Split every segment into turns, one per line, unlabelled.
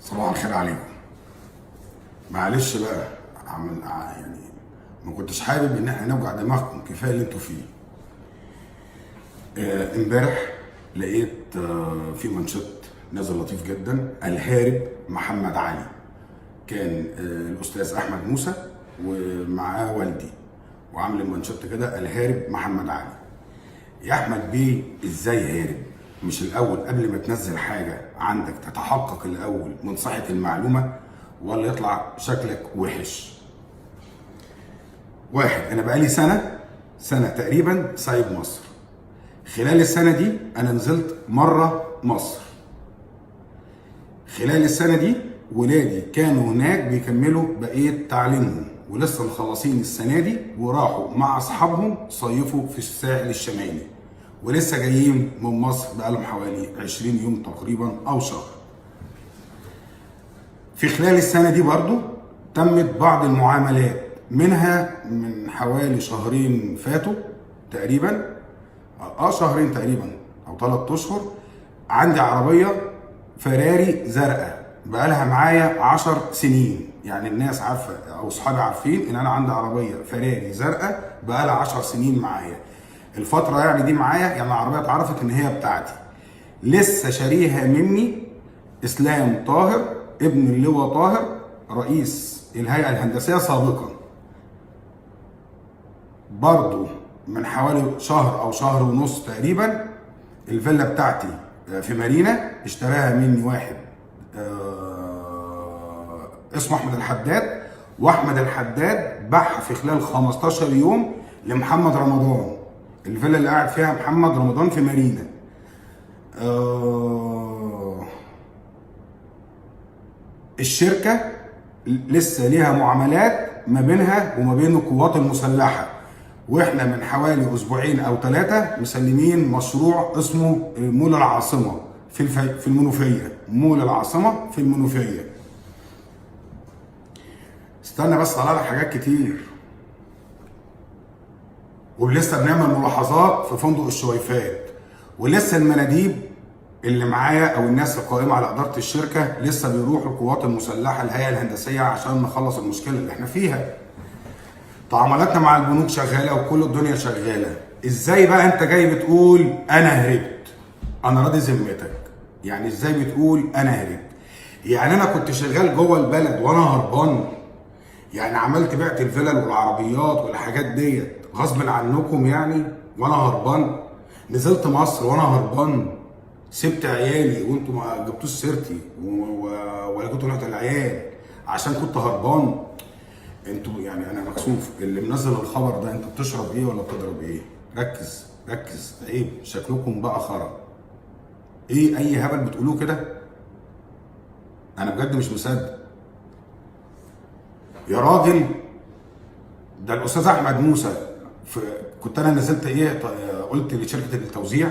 صباح الخير عليكم. معلش بقى، عمل يعني ما كنتش حابب ان احنا نوجع دماغكم، كفاية اللي انتوا فيه. امبارح لقيت في منشط نازل لطيف جدا، الهارب محمد علي. كان الاستاذ احمد موسى ومعاه والدي وعامل المنشط كده، الهارب محمد علي. يا احمد بيه، ازاي هارب؟ مش الاول قبل ما تنزل حاجة عندك تتحقق الاول من صحة المعلومه، ولا يطلع شكلك وحش؟ واحد، انا بقالي سنه تقريبا سايب مصر. خلال السنة دي انا نزلت مرة مصر. خلال السنة دي ولادي كانوا هناك بيكملوا بقية تعليمهم، ولسه مخلصين السنة دي وراحوا مع اصحابهم صيفوا في الساحل الشمالي، ولسه جايين من مصر بقالهم حوالي 20 يوم تقريبا او شهر. في خلال السنة دي برضو تمت بعض المعاملات، منها من حوالي شهرين فاتوا تقريبا، شهرين تقريبا او 3 اشهر، عندي عربية فراري زرقاء بقالها معايا 10 سنين. يعني الناس عارفه او اصحابي عارفين ان انا عندي عربية فراري زرقاء بقالها 10 سنين معايا. الفترة يعني دي معايا، يعني العربية اتعرفت ان هي بتاعتي. لسه شاريها مني اسلام طاهر ابن اللواء طاهر رئيس الهيئة الهندسية سابقا، برضو من حوالي شهر او شهر ونص تقريبا. الفيلا بتاعتي في مارينا اشتراها مني واحد اسمه احمد الحداد، واحمد الحداد باعها في خلال 15 يوم لمحمد رمضان، الفيلا اللي قاعد فيها محمد رمضان في مارينا. الشركة لسه ليها معاملات ما بينها وما بين القوات المسلحة، واحنا من حوالي اسبوعين او 3 مسلمين مشروع اسمه مول العاصمة في المنوفية. مول العاصمة في المنوفية. استنى بس، طلع لك حاجات كتير. ولسه بنعمل ملاحظات في فندق الشويفات، ولسه المناديب اللي معايا او الناس القائمة على ادارة الشركة لسه بيروحوا القوات المسلحة الهيئة الهندسية عشان نخلص المشكلة اللي احنا فيها. تعاملاتنا مع البنوك شغالة وكل الدنيا شغالة. ازاي بقى انت جاي بتقول انا هربت؟ انا راضي ذمتك، يعني ازاي بتقول انا هربت؟ يعني انا كنت شغال جوه البلد وانا هربان؟ يعني عملت بعت الفلل والعربيات والحاجات ديت غصب عنكم يعني وانا هربان؟ نزلت مصر وانا هربان، سبت عيالي وانتوا ما جبتوش سيرتي ولا كنتوا رحت العيال عشان كنت هربان. انتوا يعني انا مكسوف اللي منزل الخبر ده، انت بتشرب ايه ولا بتضرب ايه؟ ركز ركز، عيب شكلكم بقى خرا. ايه اي هبل بتقولوه كده؟ انا بجد مش مصدق يا راجل. ده الاستاذ احمد موسى كنت انا نزلت ايه، قلت لشركة التوزيع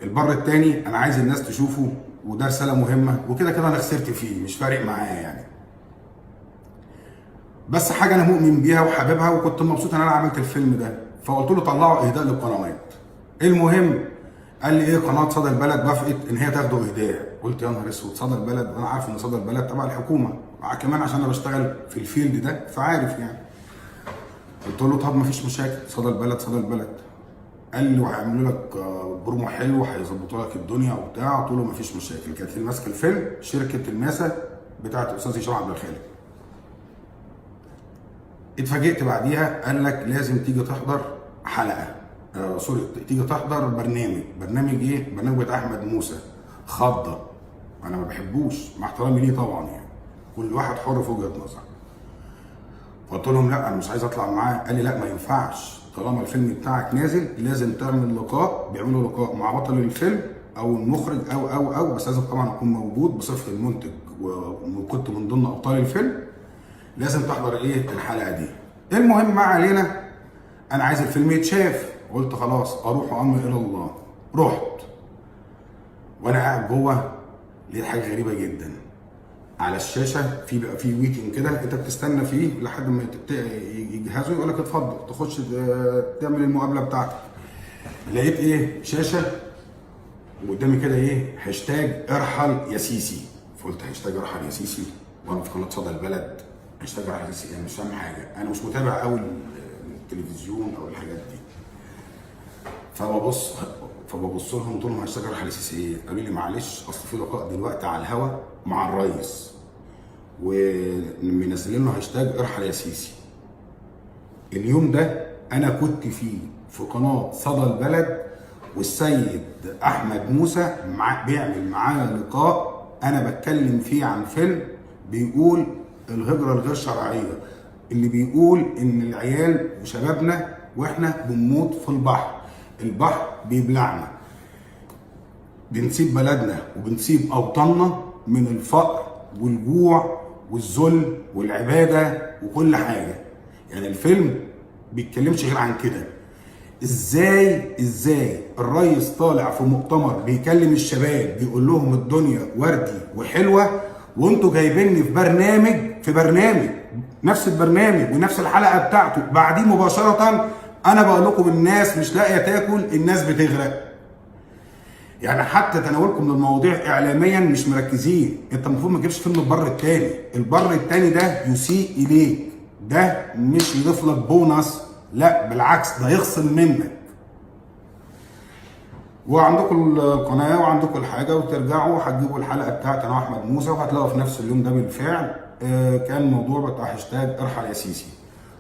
البر التاني انا عايز الناس تشوفه، وده رسالة مهمة، وكده كده انا خسرت فيه مش فارق معايا يعني، بس حاجة انا مؤمن بيها وحاببها، وكنت مبسوط ان انا عملت الفيلم ده. فقلت له طلعوا اهداء للقنوات. المهم قال لي ايه، قناة صدى البلد وافقت ان هي تاخده اهداء. قلت يا نهار اسود، صدى البلد، وانا عارف ان صدى البلد تبع الحكومة كمان عشان انا بشتغل في ال field ده فعارف يعني. قلت له طب ما فيش مشاكل، صدى البلد صدى البلد. قال لي وهيعملوا لك برومو حلو وهيظبطوا لك الدنيا وبتاع. قلت له ما فيش مشاكل. كانت اللي ماسكه الفيلم شركة الماسة بتاعت الاستاذ هشام عبد الخالق. اتفاجئت بعديها قال لك لازم تيجي تحضر حلقة، sorry، تيجي تحضر برنامج. برنامج ايه؟ برنامج بتاع احمد موسى خضه. انا ما بحبوش مع احترامي ليه طبعا، يعني كل واحد حر في وجهه نظره. فقلت لهم لا انا مش عايز اطلع معاه. قال لي لا ما ينفعش، طالما الفيلم بتاعك نازل لازم تعمل لقاء. بيعملوا لقاء مع بطل الفيلم او المخرج او او او، بس لازم طبعا اكون موجود بصفة المنتج وكنت من ضمن ابطال الفيلم، لازم تحضر ايه الحلقة دي. المهم ما علينا، انا عايز الفيلم يتشاف. قلت خلاص اروح وامري الى الله. رحت وانا قاعد جوه لقيت حاجة غريبة جدا على الشاشة. في بقى في waiting كده انت بتستنى فيه لحد ما يجهزوا يقول لك اتفضل تخش تعمل المقابلة بتاعتك. لقيت ايه، شاشة وقدامي كده ايه، هاشتاج ارحل يا سيسي. فقلت هاشتاج ارحل يا سيسي، وانا في قناة صدى البلد، هاشتاج ارحل يا سيسي، انا مش فاهم حاجة، انا مش متابع قوي التلفزيون او الحاجات دي. فببص لهم قلت لهم هاشتاج ارحل يا سيسي ايه؟ قالوا لي معلش اصل في لقاء دلوقتي على الهوا مع الريس ومنزلين له هاشتاج ارحل يا سيسي. اليوم ده انا كنت فيه في قناة صدى البلد، والسيد احمد موسى بيعمل معايا لقاء انا بتكلم فيه عن فيلم بيقول الهجرة الغير شرعية، اللي بيقول ان العيال وشبابنا واحنا بنموت في البحر، البحر بيبلعنا، بنسيب بلدنا وبنسيب اوطاننا من الفقر والجوع والذل والعبادة وكل حاجة. يعني الفيلم بيتكلمش غير عن كده. ازاي الريس طالع في مؤتمر بيكلم الشباب بيقول لهم الدنيا وردي وحلوه، وانتوا جايبيني في برنامج نفس البرنامج ونفس الحلقة بتاعته، بعديه مباشرة انا بقول لكم الناس مش لاقيه تاكل، الناس بتغرق. يعني حتى تناولكم للمواضيع اعلاميا مش مركزين. انت المفروض ما تجيبش فيلم البر التاني، البر التاني ده يسيء اليك، ده مش يضيف لك بونص، لا بالعكس ده يخصم منك. وعندكم القناة وعندكم الحاجة، وترجعوا هتجيبوا الحلقة بتاعت انا واحمد موسى، وهتلاقوا في نفس اليوم ده بالفعل كان موضوع بتاع هاشتاج ارحل يا سيسي.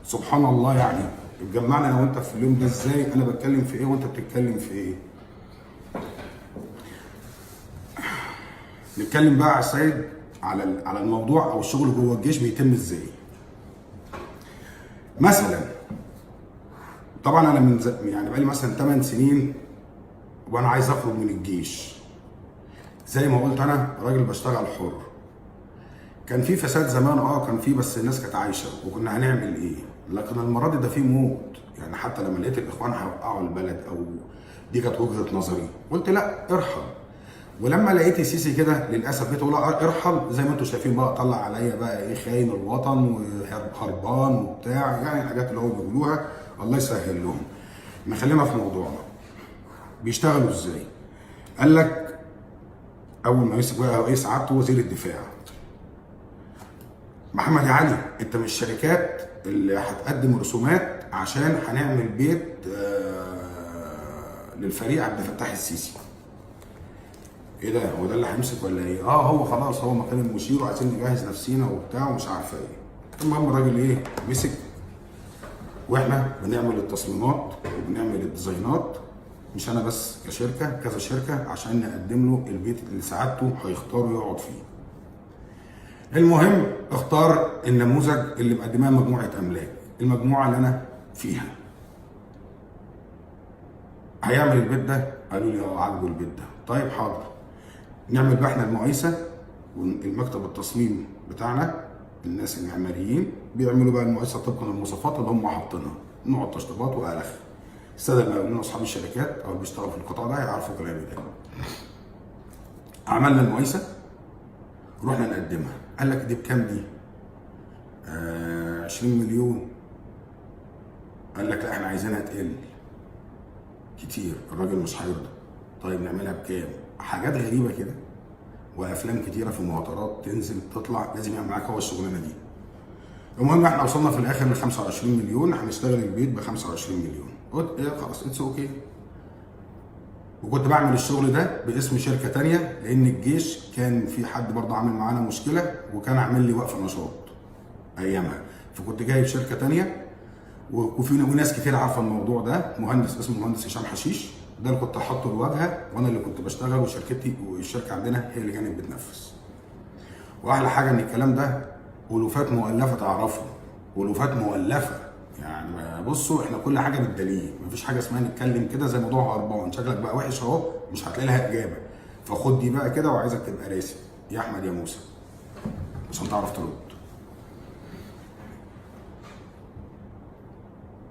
سبحان الله، يعني اتجمعنا انا وانت في اليوم ده ازاي؟ انا بتكلم في ايه وانت بتتكلم في ايه؟ نتكلم بقى على السيد على الموضوع او الشغل جوه الجيش بيتم ازاي. مثلا طبعا انا من يعني بقالي مثلا 8 سنين وانا عايز اخرج من الجيش. زي ما قلت انا راجل بشتغل حر. كان في فساد زمان، كان في، بس الناس كانت عايشه وكنا هنعمل ايه؟ لكن المرة دي ده في موت. يعني حتى لما لقيت الاخوان هيوقعوا البلد، او دي كانت وجهه نظري، قلت لا ارحل. ولما لقيت السيسي كده للاسف جيت اقول ارحل، زي ما انتم شايفين بقى طلع عليا بقى ايه، خاين الوطن وهربان وبتاع، يعني الحاجات اللي هو بيقولوها الله يسهل لهم. نخلينا في موضوعنا. بيشتغلوا ازاي؟ قال لك اول ما مسك بقى ايه سعادته وزير الدفاع محمد علي، انت من الشركات اللي هتقدم رسومات عشان هنعمل بيت للفريق عبد الفتاح السيسي. ايه ده، هو ده اللي هيمسك ولا ايه؟ هو خلاص هو مكان المشير وعايزين نجهز نفسينا وبتاع ومش عارفه ايه. المهم الراجل ايه مسك، واحنا بنعمل التصميمات وبنعمل الديزاينات، مش انا بس كشركة، كذا شركة، عشان نقدم له البيت اللي سعادته هيختاره يقعد فيه. المهم اختار النموذج اللي مقدماه مجموعة املاك، المجموعة اللي انا فيها. هيعمل البيت ده؟ قالوا لي عاجبه البيت ده. طيب حاضر، نعمل بقى احنا المقايسه والمكتب التصميم بتاعنا، الناس المعماريين بيعملوا بقى المقايسه طبقا للمواصفات اللي هم حاطينها، نوع التشطيبات والخ. السادة المقاولين واصحاب الشركات او اللي بيشتغلوا في القطاع ده هيعرفوا كلامي ده. عملنا المقايسه، رحنا نقدمها، قال لك دي بكام دي؟ 20 مليون. قال لك لا احنا عايزينها تقل كتير، الراجل مش هيرضى. طيب نعملها بكام؟ حاجات غريبة كده وافلام كتيرة في مؤتمرات تنزل تطلع، لازم يعمل معاك هو الشغلانة دي. المهم احنا وصلنا في الاخر ل 25 مليون، هنشتغل البيت ب 25 مليون. قلت ايه خلاص it's okay. وكنت بعمل الشغل ده باسم شركة تانية، لان الجيش كان في حد برضه عامل معانا مشكلة وكان عامل لي وقف نشاط ايامها، فكنت جايب شركة تانية وفي وناس كتير عارفه الموضوع ده، مهندس اسمه مهندس هشام حشيش، ده اللي كنت حاطه الواجهة وانا اللي كنت بشتغل، وشركتي والشركة عندنا هي اللي كانت بتنفذ. واحلى حاجة ان الكلام ده الوفات مؤلفه، تعرفه الوفات مؤلفه، يعني بصوا احنا كل حاجة بالدليل، مفيش حاجة اسمها نتكلم كده زي موضوع هربان، شكلك بقى وحش اهو مش هتلاقي لها اجابه، فخد دي بقى كده وعايزك تبقى راسي يا احمد يا موسى عشان تعرف ترد.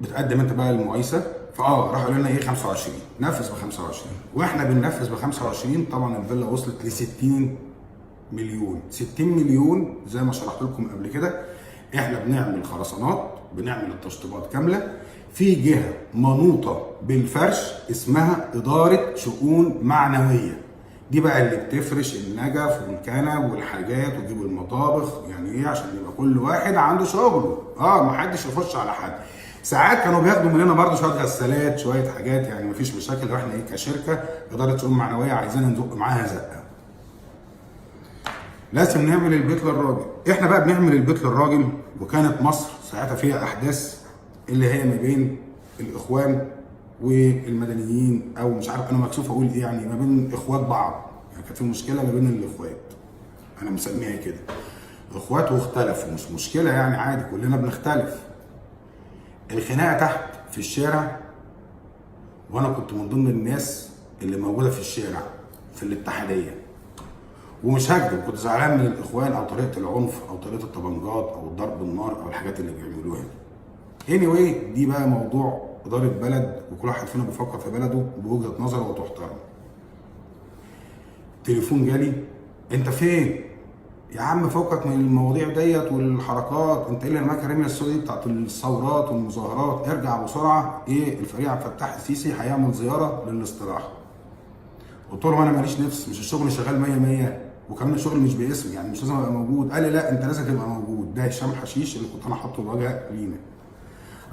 بتقدم انت بقى المقايسه، راحوا قالوا لنا ايه 25، نفذ ب 25، واحنا بننفذ ب 25. طبعا الفيلا وصلت ل 60 مليون، 60 مليون زي ما شرحت لكم قبل كده. احنا بنعمل خرسانات، بنعمل التشطيبات كاملة، في جهة منوطة بالفرش اسمها ادارة شؤون معنوية، دي بقى اللي بتفرش النجف والكنب والحاجات وتجيب المطابخ، يعني ايه؟ عشان يبقى كل واحد عنده شغله، محدش يخش على حد. ساعات كانوا بياخدوا مننا برضه شوية غسالات شوية حاجات، يعني مفيش مشاكل لو احنا ايه كشركة ادارة شؤون معنوية عايزين نزق معاها زقه. لازم نعمل البيت للراجل. احنا بقى بنعمل البيت للراجل، وكانت مصر ساعتها فيها احداث اللي هي ما بين الاخوان والمدنيين، او مش عارف انا مكسوف اقول ايه، يعني ما بين اخوات بعض، يعني كانت في مشكلة ما بين الاخوات، انا مسميها كده اخوات واختلفوا، مش مشكلة يعني عادي كلنا بنختلف. الخناقة تحت في الشارع، وانا كنت من ضمن الناس اللي موجودة في الشارع في الاتحادية، ومش هكذب كنت زعلان من الاخوان او طريقه العنف او طريقه الطبنجات او الضرب النار او الحاجات اللي بيعملوها دي. anyway دي بقى موضوع ادارة بلد، وكل واحد فينا بيفكر في بلده بوجهه نظره وتحترم. تليفون جالي، انت فين؟ يا عم فكك من المواضيع ديت والحركات، انت ايه اللي رماك الرمية السوداء دي بتاعت الثورات والمظاهرات؟ ارجع بسرعة، ايه الفريق عبد الفتاح السيسي هيعمل زيارة للاستراحه. قلت لهم انا ماليش نفس، مش الشغل شغال 100 100، وكمان الشغل مش باسمي يعني مش لازم ابقى موجود. قال لي لا انت لازم تبقى موجود. ده هشام حشيش اللي كنت انا حاطه الواجهة لينا.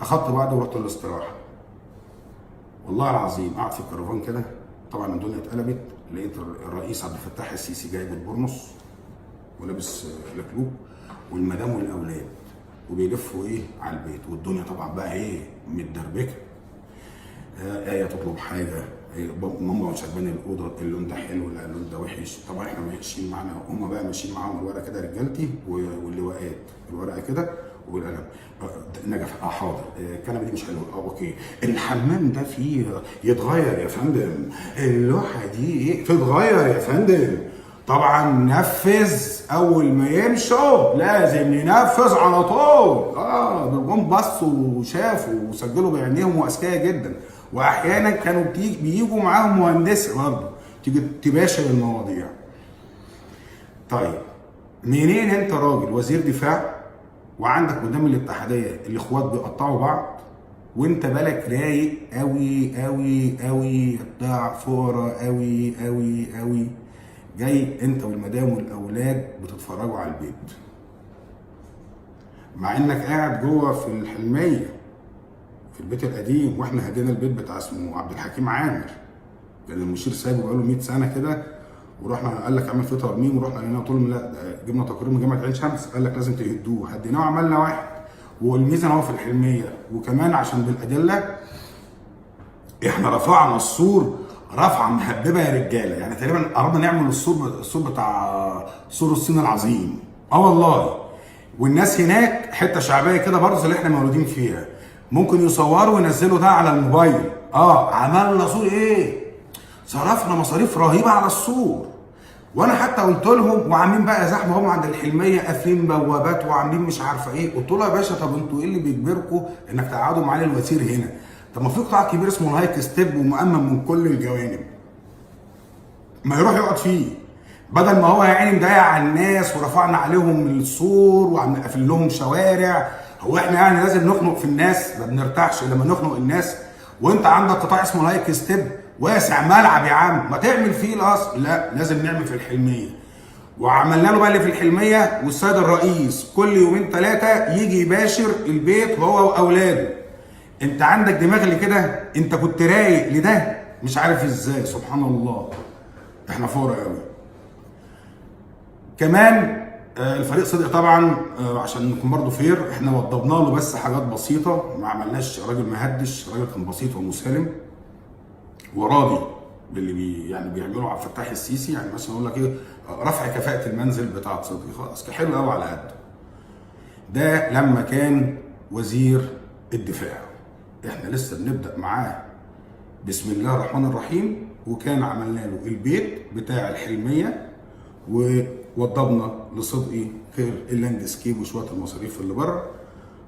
اخدت بعض ورحت الاستراحة. والله العظيم قعد في الكرفان كده، طبعا الدنيا اتقلبت، لقيت الرئيس عبد الفتاح السيسي جايب البرنس ولابس لكلوب والمدام والاولاد، وبيلفوا ايه على البيت، والدنيا طبعا بقى ايه متدربكه. ايه تطلب حاجة، إيه ماما مش عاجباني الاوضة، اللون ده حلو، لا اللون ده وحش. طبعا احنا ماشيين معانا، هم بقى ماشيين معاهم الورقة كده رجالتي واللواءات، الورقة كده والقلم، نجف، حاضر، الكنبة دي مش حلوة، okay، الحمام ده فيه يتغير يا فندم، اللوحة دي ايه تتغير يا فندم. طبعا نفذ اول ما يمشوا لازم ينفذ على طول. دول جم بصوا وشافوا وسجلوا بعينيهم واذكياء جدا، واحيانا كانوا بيجوا معاهم مهندسه برضه تيجي تباشر المواضيع. طيب منين انت راجل وزير دفاع وعندك قدام الاتحادية الاخوات بيقطعوا بعض، وانت بالك رايق قوي قوي قوي، بتاع فقراء قوي قوي قوي، جاي انت والمدام والاولاد بتتفرجوا على البيت، مع انك قاعد جوه في الحلميه في البيت القديم، واحنا هدينا البيت بتاع اسمه عبد الحكيم عامر، كان المشير سايبه بقاله 100 سنة كده، ورحنا قال لك اعمل فيه ترميم، ورحنا لقينا طول لا جبنا تقرير من جامعه عين شمس قال لك لازم تهدوه، هديناه وعملنا واحد. والميزة ان هو في الحلميه، وكمان عشان بالادلة احنا رفعنا السور رفعه مهببه يا رجاله، يعني تقريبا قربنا نعمل السور بتاع سور الصين العظيم، والله. والناس هناك حتة شعبية كده برضه اللي احنا مولودين فيها، ممكن يصوروا وينزلوا ده على الموبايل. عملنا سور ايه، صرفنا مصاريف رهيبة على السور. وانا حتى قلت لهم، وعاملين بقى زحمة هم عند الحلميه قافلين بوابات وعاملين مش عارفه ايه، قلت له يا باشا طب انتوا ايه اللي بيجبركم انك تقعدوا معالي الوزير هنا؟ طب ما في قطاع كبير اسمه الهايك ستيب ومؤمن من كل الجوانب، ما يروح يقعد فيه بدل ما هو يا عيني مضايق على الناس ورفعنا عليهم السور وعم قافل لهم شوارع. هو احنا يعني لازم نخنق في الناس؟ ما بنرتاحش لما نخنق الناس. وانت عندك قطاع اسمه الهايك ستيب واسع ملعب يا عم، ما تعمل فيه الاصل. لا لازم نعمل في الحلميه، وعملنا له بقى اللي في الحلميه. والسيد الرئيس كل يومين ثلاثة يجي يباشر البيت هو واولاده. انت عندك دماغ اللي كده، انت كنت رايق لده مش عارف ازاي، سبحان الله احنا فورة قوي. كمان الفريق صدق طبعا، عشان نكون برضه fair، احنا وضبنا له بس حاجات بسيطة، ما عملناش راجل مهدش، راجل كان بسيط ومسالم وراضي باللي يعني بيعمله عبد الفتاح السيسي. يعني مثلا يقول لك ايه، رفع كفاءة المنزل بتاع صدقي، خلاص حلو قوي على قده. ده لما كان وزير الدفاع، احنا لسه بنبدا معاه بسم الله الرحمن الرحيم، وكان عملنا له البيت بتاع الحلميه ووضبنا لصدقي غير ال landscape وشوية المصاريف اللي بره،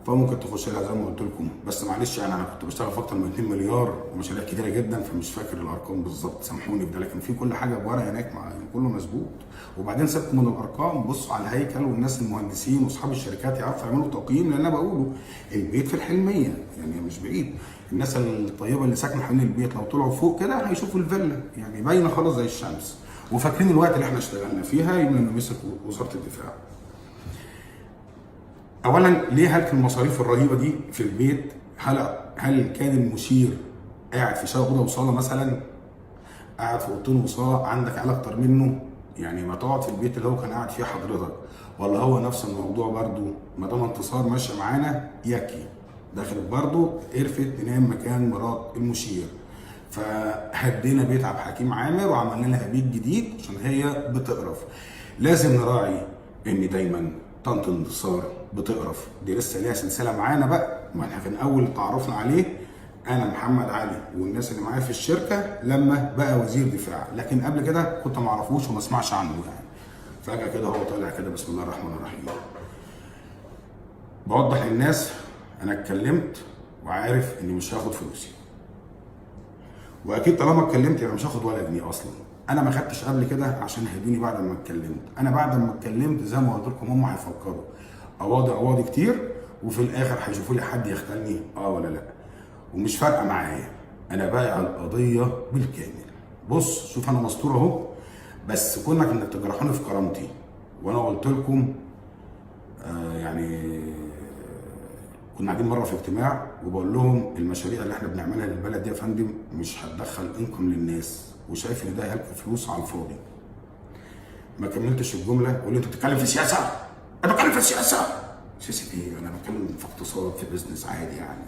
فممكن تخش لها زي ما قلت لكم. بس معلش يعني انا كنت بشتغل في اكتر من 2 مليار ومشاريع كتيرة جدا، فمش فاكر الارقام بالظبط، سامحوني بده، لكن في كل حاجة بورق هناك مع كله مظبوط. وبعدين سيبكم من الارقام، بصوا على الهيكل والناس المهندسين واصحاب الشركات يعرفوا يعملوا تقييم، لان انا بقوله البيت في الحلميه يعني مش بعيد. الناس الطيبة اللي ساكنة حوالين البيت لو طلعوا فوق كده هيشوفوا الفيلا، يعني باينة خالص زي الشمس. وفاكرين الوقت اللي احنا اشتغلنا فيها يوم لما مسك وزارة الدفاع. اولا ليه هلك المصاريف الرهيبة دي في البيت؟ هل كان المشير قاعد في شقه اوضة وصاله مثلا؟ قاعد في اوضتين وصاله، عندك عيال اكتر منه؟ يعني ما تقعد في البيت اللي هو كان قاعد فيه حضرتك، ولا هو نفس الموضوع برضو؟ ما دام انتصار ماشية معانا يكي دخلت برضو قرفت تنام مكان مرات المشير، فهدينا بيت عبد الحكيم عامر وعملنا لها بيت جديد عشان هي بتقرف. لازم نراعي ان دايما طنط انتصار بتقرف، دي لسه ليها سلسلة معانا بقى. ما احنا كان اول تعرفنا عليه انا محمد علي والناس اللي معايا في الشركة لما بقى وزير دفاع، لكن قبل كده كنت ما اعرفوش وما اسمعش عنه يعني. فجاة كده هو طالع كده بسم الله الرحمن الرحيم. بوضح للناس انا اتكلمت وعارف اني مش هاخد فلوسي، واكيد طالما اتكلمت يبقى مش هاخد ولا جنيه اصلا. انا ما خدتش قبل كده عشان هدوني بعد ما اتكلمت. انا بعد ما اتكلمت زي ما قلت لكم هم هيفكروا قواضي كتير، وفي الاخر هيشوفوا لي حد يختلني ولا لا، ومش فارقه معايا. انا بايع القضية بالكامل. بص شوف انا مستور اهو، بس كونك انك تجرحوني في كرامتي، وانا قلت لكم يعني كنا قاعدين مرة في اجتماع وبقول لهم المشاريع اللي احنا بنعملها للبلد دي يا فندم مش هتدخل انكم للناس، وشايف ان ده هلك فلوس على الفاضي. ما كملتش الجملة وقال لي انت بتتكلم في سياسة؟ انا بتكلم في سياسة؟ سياسة ايه؟ انا بتكلم في اقتصاد، في business عادي يعني.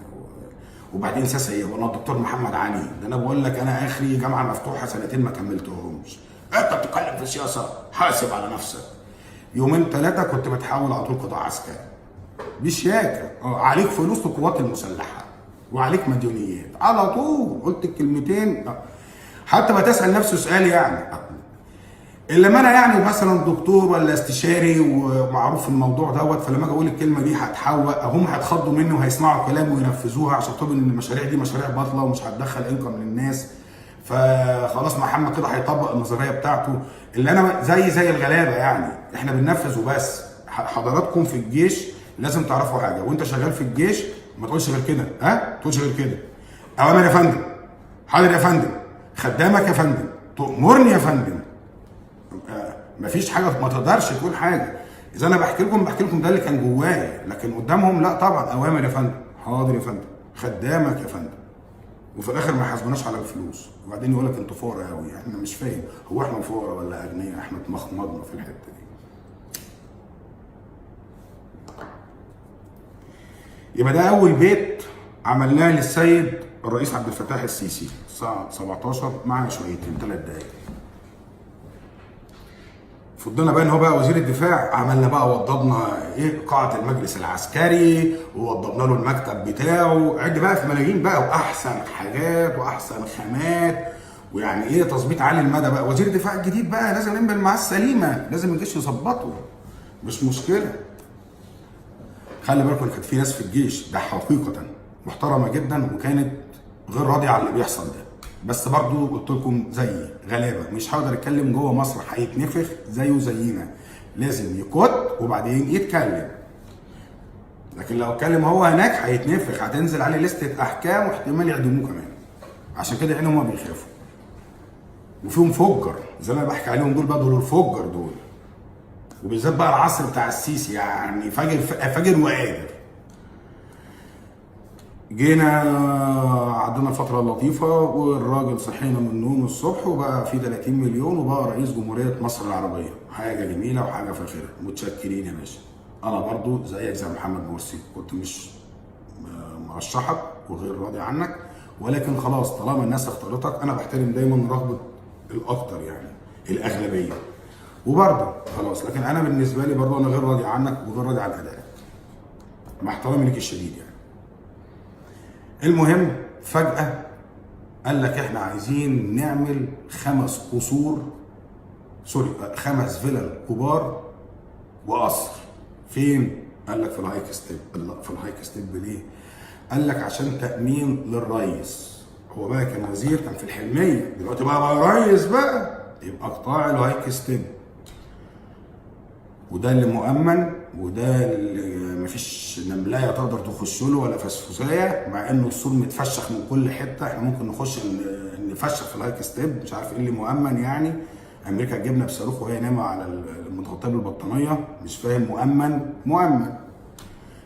وبعدين سياسة ايه؟ وانا الدكتور محمد علي ده انا بقول لك انا اخري جامعه مفتوحة سنتين ما كملتهمش. انت بتتكلم في سياسة؟ حاسب على نفسك. يومين ثلاثة كنت بتحول على طول قطاع عسكري بشياكه، عليك فلوس القوات المسلحة وعليك مديونيات على طول. قلت الكلمتين حتى ما تسال نفسه سؤال يعني، الا ما انا يعني مثلا دكتور ولا استشاري ومعروف في الموضوع دوت، فلما اجي اقول الكلمة دي هتحوق، هم هيتخضوا مني وهيسمعوا كلامي وينفذوها عشان طب ان المشاريع دي مشاريع باطله ومش هتدخل انكم للناس. فخلاص محمد كده هيطبق النظرية بتاعته اللي انا زي الغلابة يعني، احنا بننفذ وبس. حضراتكم في الجيش لازم تعرفوا حاجة، وانت شغال في الجيش ما تقولش غير كده، ها؟ ما تقولش غير كده. اوامر يا فندم، حاضر يا فندم، خدامك يا فندم، تؤمرني يا فندم. مفيش حاجة، ما تقدرش تقول حاجة. اذا انا بحكي لكم ده اللي كان جوايا، لكن قدامهم لا طبعا اوامر يا فندم، حاضر يا فندم، خدامك يا فندم. وفي الاخر ما حاسبوناش على الفلوس، وبعدين يقول لك انتوا فقراء قوي. احنا مش فاهم هو احنا فقراء ولا اغنياء؟ احنا اتمخمضنا في الحتة دي. يبقى ده اول بيت عملناه للسيد الرئيس عبد الفتاح السيسي الساعة 17 مع شويتين 3 دقايق. فضلنا بقى ان هو بقى وزير الدفاع، عملنا بقى وضبنا ايه قاعة المجلس العسكري، ووضبنا له المكتب بتاعه، عد بقى في ملايين بقى، واحسن حاجات واحسن خامات، ويعني ايه تظبيط عالي المدى بقى. وزير الدفاع الجديد بقى لازم نعمل معاه السليمة، لازم الجيش يظبطه، مش مشكلة. خلي بالكم كانت في ناس في الجيش ده حقيقة محترمه جدا وكانت غير راضية على اللي بيحصل ده، بس برضو قلت لكم زي غلابة مش هقدر اتكلم جوه مصر، هيتنفخ زيه زينا، لازم يكت وبعدين يتكلم. لكن لو اتكلم هو هناك هيتنفخ، هتنزل عليه لستة احكام واحتمال يعدموه كمان. عشان كده يعني هما بيخافوا، وفيهم فجر زي ما بحكي عليهم دول بقى، دول الفجر دول، وبالذات بقى العصر بتاع السيسي يعني فاجر فاجر وقادر. جينا عدينا الفترة اللطيفة والراجل صحينا من النوم الصبح وبقى في 30 مليون وبقى رئيس جمهورية مصر العربية، حاجة جميلة وحاجة فاخرة، متشكرين يا باشا. أنا برضو زيك زي محمد مرسي كنت مش مرشحك وغير راضي عنك، ولكن خلاص طالما الناس اختارتك أنا بحترم دايما رغبة الأكتر يعني الأغلبية، وبرضه خلاص. لكن أنا بالنسبة لي برضو أنا غير راضي عنك وغير راضي عن أدائك، مع احترامي ليك الشديد يعني. المهم فجأة قال لك احنا عايزين نعمل 5 قصور، sorry 5 فيلل كبار وقصر. فين؟ قال لك في ال High Step. في ال High Step ليه؟ قال لك عشان تأمين للريس. هو بقى كان وزير، كان في الحلمية، دلوقتي بقى ريس بقى، يبقى قطاع ال High Step، وده اللي مؤمن وده اللي مفيش نملايه تقدر تخش له ولا فسفوسايه، مع انه السور متفشخ من كل حتة، احنا ممكن نخش نفشخ في ال High Step، مش عارف ايه اللي مؤمن يعني. امريكا تجيبنا بصاروخ وهي نايمة على المتغطيه بالبطانيه؟ مش فاهم. مؤمن مؤمن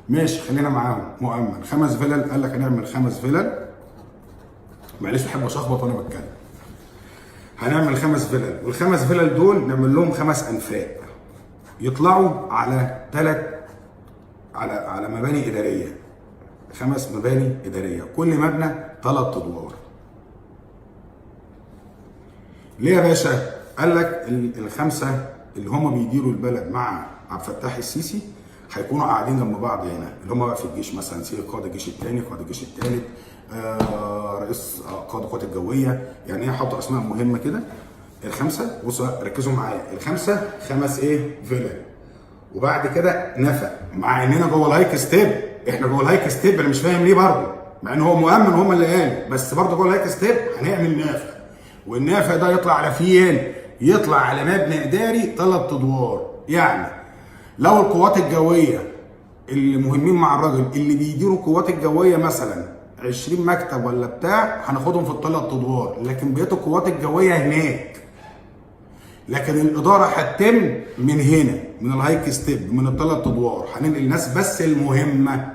ماشي، خلينا معاهم. مؤمن 5 فلل، قال لك هنعمل 5 فلل. معلش بحب اشخبط وانا بتكلم. هنعمل 5 فلل، والخمس فلل دول نعمل لهم 5 انفاق يطلعوا على 3 على مباني ادارية، 5 مباني ادارية، كل مبنى 3 ادوار. ليه يا باشا؟ قال لك ال5 اللي هم بيديروا البلد مع عبد الفتاح السيسي هيكونوا قاعدين جنب بعض هنا، اللي هم بقى في الجيش مثلا، سي قائد الجيش الثاني، قائد الجيش الثالث، رئيس قائد القوات الجوية، يعني ايه، حطوا اسماء مهمة كده. ال5 بصوا ركزوا معايا، ال5 5 ايه؟ فيلل. وبعد كده نفق، مع اننا جوه ال high step، احنا جوه ال high step، انا مش فاهم ليه برضه، مع ان هو مؤمن وهم اللي قالوا، بس برضه جوه ال high step هنعمل نفق، والنفق ده يطلع على فين؟ يطلع على مبنى اداري 3 ادوار. يعني لو القوات الجوية اللي مهمين مع الراجل اللي بيديروا القوات الجوية مثلا 20 مكتب ولا بتاع، هناخدهم في ال3 ادوار، لكن بقية القوات الجوية هناك. لكن الادارة هتتم من هنا، من ال high step، من ال3 ادوار، هننقل الناس بس المهمة.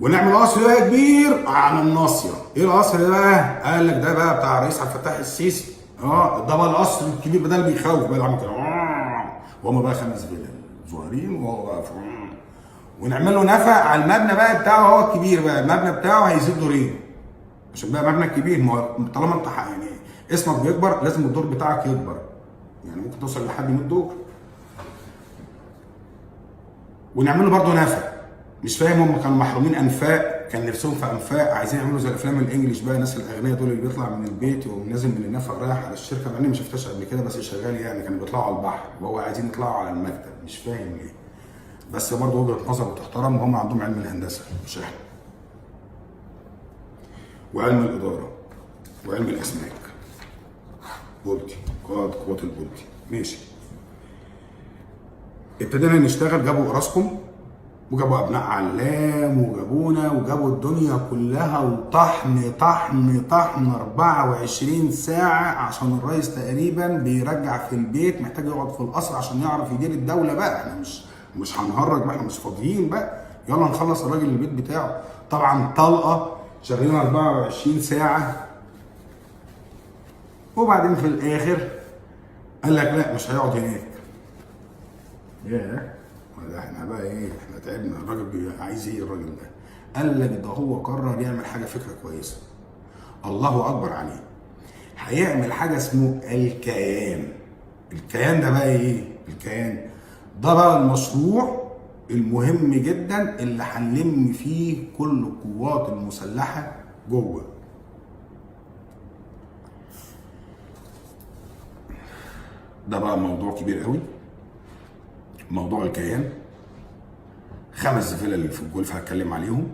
ونعمل قصر بقى كبير على الناصية. ايه القصر ده بقى؟ قال لك ده بقى بتاع الرئيس عبد الفتاح السيسي. ده بقى القصر الكبير ده اللي بيخوف بقى، اللي عامل كده، وهم بقى 5 فيلل صغيرين وهو بقى، ونعمل له نفق على المبنى بقى بتاعه هو الكبير بقى، المبنى بتاعه هيزيد دورين عشان بقى مبنى كبير. ما هو طالما انت يعني اسمك بيكبر لازم الدور بتاعك يكبر، يعني ممكن توصل لحد 100 دور. ونعمل له برضه نفق. مش فاهم، هم كانوا محرومين انفاق، كان نفسهم في انفاق، عايزين يعملوا زي الافلام ال English بقى، الناس الاغنياء دول اللي بيطلع من البيت ويقوم نازل من النفق رايح على الشركة، مع اني ما شفتهاش قبل كده بس شغال يعني، كانوا بيطلعوا على البحر وهو عايزين يطلعوا على المكتب، مش فاهم ليه، بس برضه وجهه نظر وتحترم، وهم عندهم علم الهندسة مش احنا، وعلم الادارة وعلم الاسماك، بولتي، قائد قوات البولتي. ماشي، ابتدينا نشتغل، جابوا اوراسكوم وجابوا ابناء علام وجابونا وجابوا الدنيا كلها، وطحن طحن طحن 24 ساعة، عشان الرئيس تقريبا بيرجع في البيت محتاج يقعد في القصر عشان يعرف يدير الدولة بقى. احنا مش هنهرج بقى، احنا مش فاضيين بقى، يلا نخلص الراجل البيت بتاعه. طبعا طلقة شغالين 24 ساعة. وبعدين في الاخر قال لك لا مش هيقعد هناك. ياه، ده احنا بقى ايه، احنا تعبنا، الراجل عايز ايه الراجل ده؟ قال لك ده هو قرر يعمل حاجة فكرة كويسة، الله اكبر عليه، هيعمل حاجة اسمه الكيان. الكيان ده بقى ايه؟ الكيان ده بقى المشروع المهم جدا اللي هنلم فيه كل القوات المسلحة جوه. ده بقى موضوع كبير قوي، موضوع الكيان. 5 فيلل اللي في الجولف هتكلم عليهم.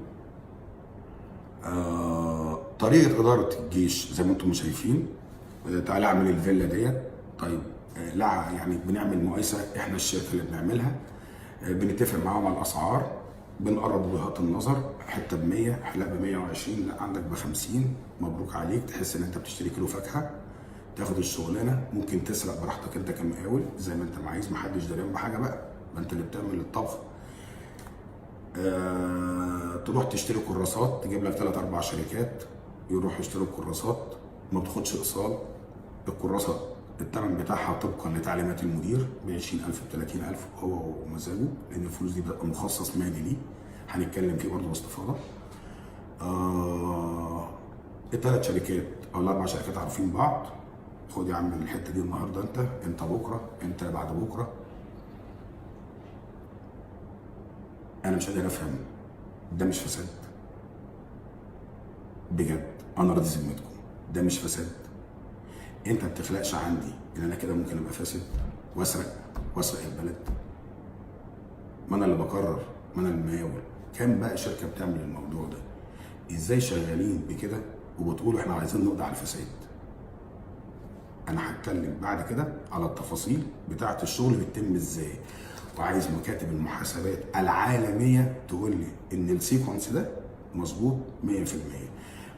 طريقه ادارة الجيش زي ما انتم شايفين، تعالى اعمل الفيلا ديت. طيب لا يعني بنعمل مقايسه، احنا الشركة اللي بنعملها، بنتفق معاهم على الاسعار، بنقرب وجهات النظر، حتة ب 100، لا ب 120، لا عندك ب 50، مبروك عليك، تحس ان انت بتشتري كيلو فاكهة، تاخد الشغلانة، ممكن تسرق براحتك انت كمقاول زي ما انت عايز، محدش دريان بحاجة بقى، ما انت اللي بتعمل الطبخ. تروح تشتري كراسات، تجيب لك 3 4 شركات يروحوا يشتروا الكراسات، ما بتاخدش اقساط، الكراسة الثمن بتاعها طبقا لتعليمات المدير ب 20000 ب 30000 هو ومزاجه، لان الفلوس دي بتبقى مخصص مالي ليه، هنتكلم فيه برضه باستفاضة. ال3 شركات او ال4 شركات عارفين بعض، خد يا عم الحتة دي النهارده، انت بكره، انت بعد بكره. انا مش قادر افهم، ده مش فساد بجد، انا راضي ذمتكم، ده مش فساد؟ انت ما بتخلقش عندي ان انا كده ممكن ابقى فاسد واسرق البلد؟ ما انا اللي بقرر، ما انا اللي مقاول. كام بقى شركة بتعمل الموضوع ده؟ ازاي شغالين بكده وبتقولوا احنا عايزين نقضي على الفساد؟ انا هتكلم بعد كده على التفاصيل بتاعه الشغل بتتم ازاي، وعايز مكاتب المحاسبات العالمية تقول لي ان ال sequence ده مظبوط 100%.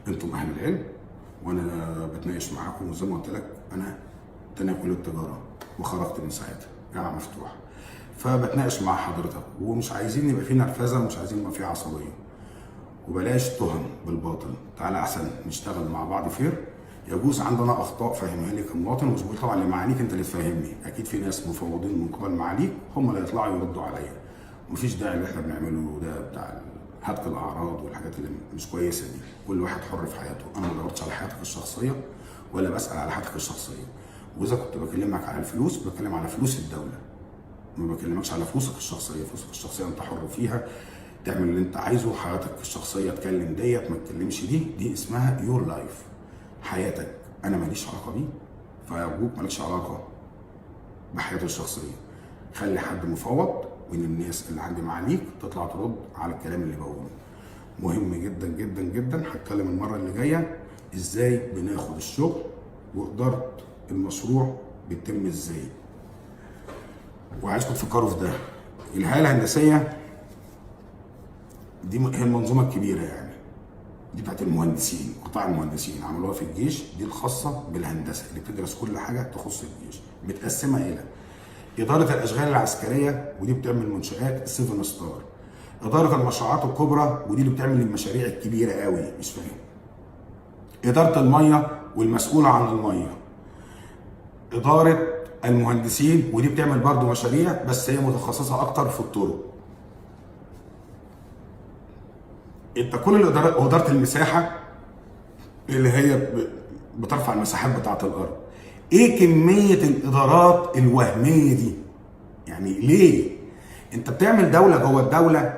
انتم اهل العلم وانا بتناقش معاكم، وزي ما قلت لك انا الثانية كليه تجارة، وخرجت من ساعتها جامعه مفتوحة. فبتناقش مع حضرتك، ومش عايزين يبقى في نرفزه، ومش عايزين يبقى في عصبية، وبلاش تهم بالباطل. تعالى احسن نشتغل مع بعض fair. يجوز عندنا اخطاء، فهمها لي كمواطن، ومش بقول طبعا لمعاليك انت اللي تفهمني، اكيد في ناس مفوضين من قبل معاليك هم اللي يطلعوا يردوا عليا. مفيش داعي اللي احنا بنعمله ده بتاع هتك الاعراض والحاجات اللي مش كويسة دي. كل واحد حر في حياته، انا ما دورتش على حياتك الشخصية ولا بسال على حياتك الشخصية. واذا كنت بكلمك على الفلوس بتكلم على فلوس الدولة، ما بكلمكش على فلوسك الشخصية. فلوسك الشخصية انت حر فيها، تعمل اللي انت عايزه. حياتك الشخصية تكلم ديت ما تكلمش دي، دي اسمها your life، حياتك، انا ماليش علاقة بيه. فارجوك مالكش علاقة بحياته الشخصية. خلي حد مفوض من الناس اللي عندي معاليك تطلع ترد على الكلام اللي بقوله. مهم جدا جدا جدا. هتكلم المرة اللي جاية ازاي بناخد الشغل واداره المشروع بتتم ازاي، وعايزكم تفكروا في ده. الهيئة الهندسية دي هي المنظومة الكبيرة، يعني دي بتاعت المهندسين، قطاع المهندسين عملوها في الجيش، دي الخاصة بالهندسة اللي بتدرس كل حاجة تخص الجيش. متقسمه الى ادارة الاشغال العسكرية، ودي بتعمل منشات 7 star، ادارة المشروعات الكبرى، ودي اللي بتعمل المشاريع الكبيرة قوي، مش فاهم، ادارة المية والمسؤوله عن المية، ادارة المهندسين، ودي بتعمل برضو مشاريع بس هي متخصصة اكتر في الطرق. انت كل الادارات، واداره المساحة اللي هي بترفع المساحات بتاعه الارض. ايه كمية الادارات الوهمية دي؟ يعني ليه انت بتعمل دولة جوه الدولة؟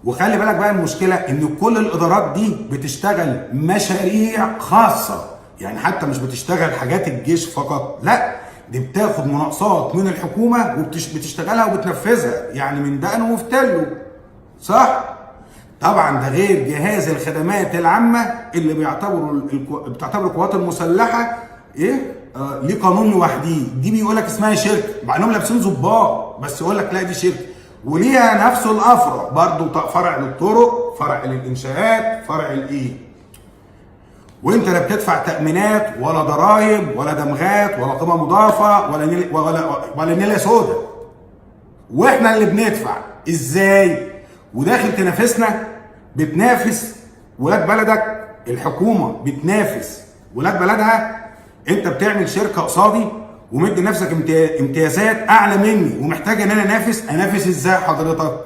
وخلي بالك بقى المشكلة ان كل الادارات دي بتشتغل مشاريع خاصة، يعني حتى مش بتشتغل حاجات الجيش فقط، لا دي بتاخد مناقصات من الحكومة وبتشتغلها وبتنفذها، يعني من دقنه وفتله، صح؟ طبعا ده غير جهاز الخدمات العامة اللي بيعتبروا بتعتبر القوات المسلحة ايه؟ ليه قانون لوحديه، دي بيقول لك اسمها شركة، مع انهم لابسين ظباط بس يقول لك لا دي شركة، وليها نفسه الافرع برضه، فرع للطرق، فرع للانشاءات، فرع لايه. وانت لا بتدفع تامينات ولا ضرايب ولا دمغات ولا قيمة مضافة ولا نيل ولا نيله سودا، واحنا اللي بندفع. ازاي؟ وداخل تنافسنا، بتنافس ولاد بلدك، الحكومة بتنافس ولاد بلدها. انت بتعمل شركة قصادي ومدي نفسك امتيازات اعلى مني ومحتاج ان انا انافس. انافس ازاي حضرتك؟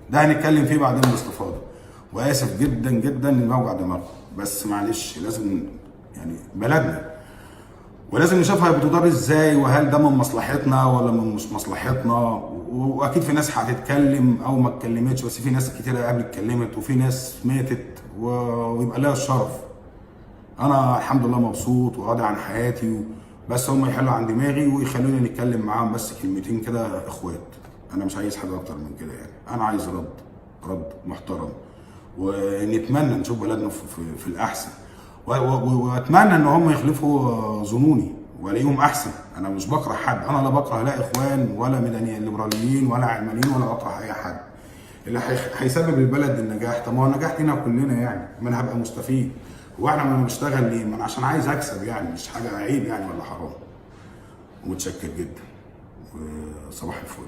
ده هنتكلم فيه بعدين باستفاضة. واسف جدا جدا ان بوجع دماغكم، بس معلش لازم يعني بلدنا ولازم نشوفها بتدار ازاي، وهل ده من مصلحتنا ولا من مش مصلحتنا. واكيد في ناس هتتكلم او ما اتكلمتش، بس في ناس كتيرة قبل اتكلمت وفي ناس ماتت ويبقى لها الشرف. انا الحمد لله مبسوط وراضي عن حياتي بس هم يحلوا عن دماغي ويخلوني نتكلم معاهم بس كلمتين كده اخوات. انا مش عايز حاجة اكتر من كده، يعني انا عايز رد محترم، ونتمنى نشوف بلدنا في الاحسن، واتمنى ان هم يخلفوا ظنوني والاقيهم احسن. انا مش بكره حد، انا لا بكره لا اخوان ولا مدنيين ليبراليين ولا علمانيين ولا بكره اي حد. اللي هيسبب البلد النجاح، طب ما هو النجاح لينا كلنا، يعني ما انا هبقى مستفيد. هو احنا ما بنشتغل ليه؟ ما انا عشان عايز اكسب، يعني مش حاجة عيب يعني ولا حرام. ومتشكر جدا وصباح الفل.